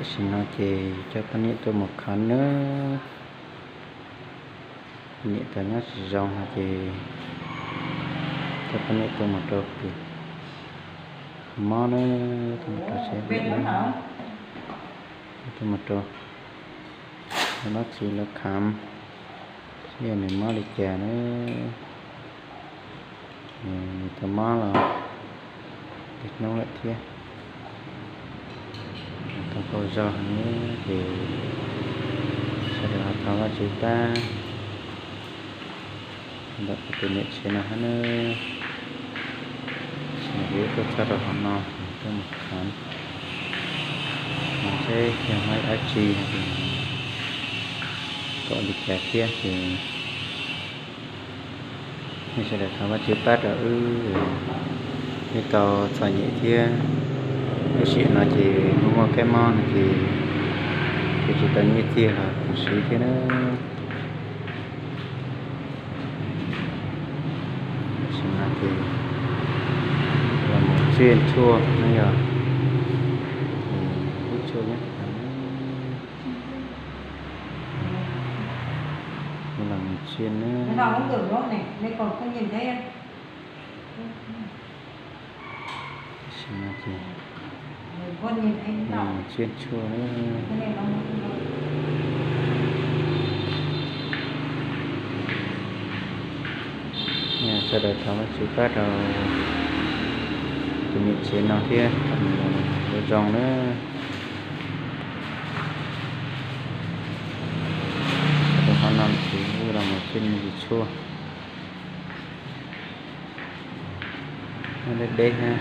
Tam sim no ces coj poj niam tuaj mus khám nawb. Niam tau nyob tsis zoo no ces coj poj niam tuaj mus rau pem mob nawb, tuaj mus rau sab pem mob, tuaj mus rau bác sĩ lawv khám seb yog nws mob li cas nawb. Nws tau mob los ib hnub lawm thiab, tau qaug zog heev ces sawv daws ho thov Vajtswv pab ntawm kuv tus niam tsev no thiab nawb. Ces kuv wb tuaj txog rau hauv no, tuaj mus khám, mus seb yog mob dab tsi, kom li cas thiab ces nej sawv daws thov Vajtswv pab rau wb, wb tau txom nyem thiab. Lub sij hawm no ces muaj muaj kab mob no ces kuv tsis tau nyiaj txiag los kuv siv thiab nawb. Tam sim no ces los mus tsiaj tshuaj no yog, ib tshuaj nyob los mus tsiaj na. Tam sim no ces los mus tsiaj tshuaj na. Sawv daws thov Vajtswv pab rau tus niam tsev no thiab kom nws zoo nawb. Rau qhov no ces wb los mus tsiaj me ntsis tshuaj. Nyob deb deb thiab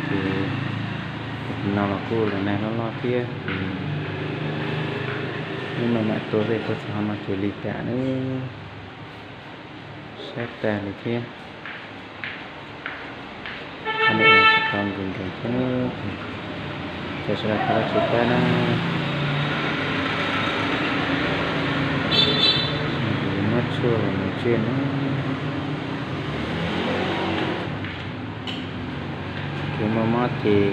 ces no los kuj los nag loj loj thiab ces wb mam mam tuaj, tuaj txog qhov no ces lig tas nawb, sab tag li thiab. Qhov no tsis tau nkees nkees thiab nawb. Ces sawv daws thov Vajtswv pab nawb. Muab tshuaj los mus tsiaj nawb. Kev muaj mob ces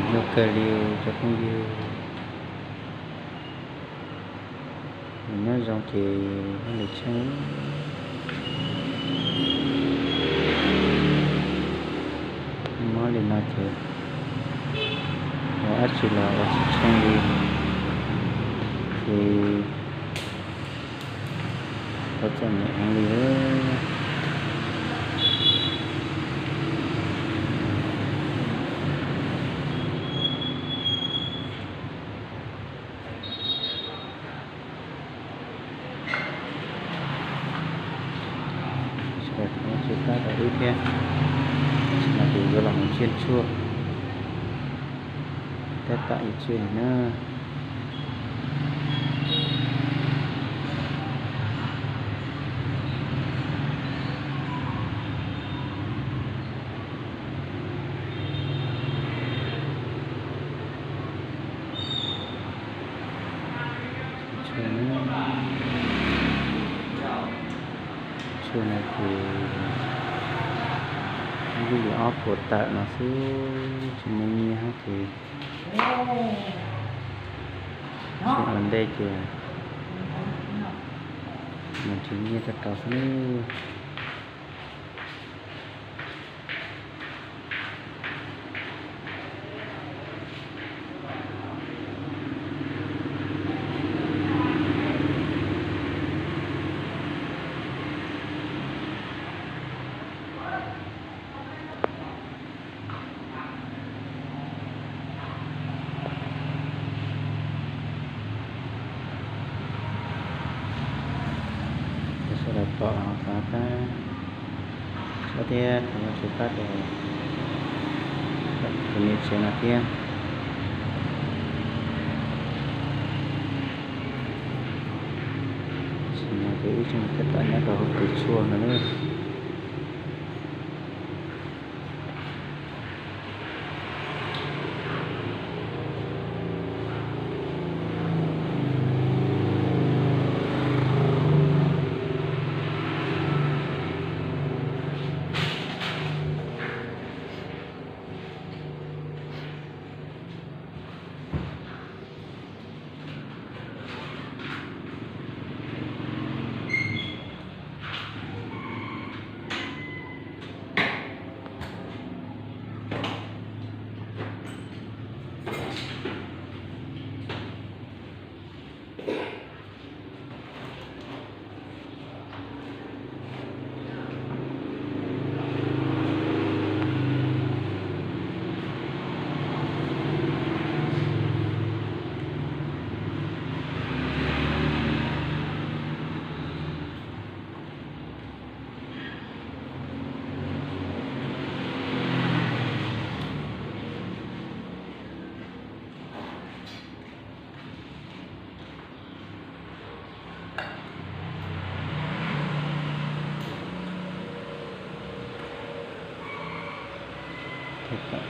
nyuaj kawg li cov phooj ywg. Nws nyob zoo ces thiaj li tsheej. Mob li no ces ua dab tsi los ua tsis tsheej li, ces ua txom nyem heev li. Sawv daws thov Vajtswv pab rau wb thiab. Tam sim no ces yuav los mus tsiaj tshuaj, tab tom yuav tsiaj na. Tshuaj no ces ib lub li ob puas tawm no xwb, tsis muaj nyiaj ces tsis ua ntej ces mus nrhiav nyiaj tuaj rau xwb. Sawv daws pom thov pab txhawb thiab thov Vajtswv pab rau tus niam tsev no thiab. Tam sim no ces wb tseem tab tom nyob rau hauv tus tshuaj no nawb.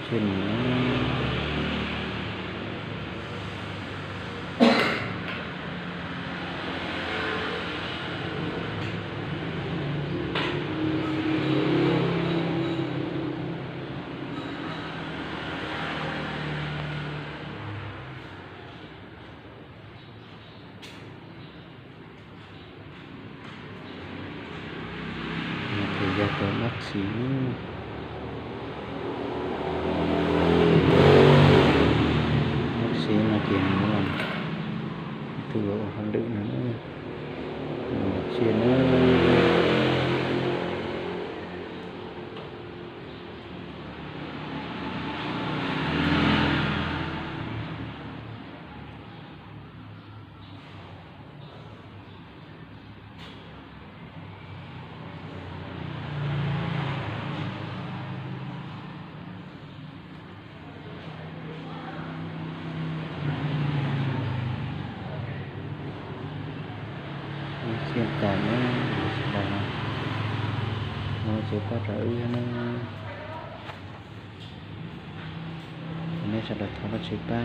Tsiaj mus na. Ces yog tus bác sĩ, bác sĩ no ces nws tus ua hauj lwm no, tsiaj na. Tsiaj tas na, sawv daws no, ua tsev pab rau wb thiab na. Nej sawv daws thov Vajtswv pab, tam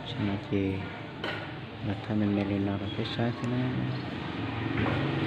sim no ces los thaij me me li no rau peb saib thiab na.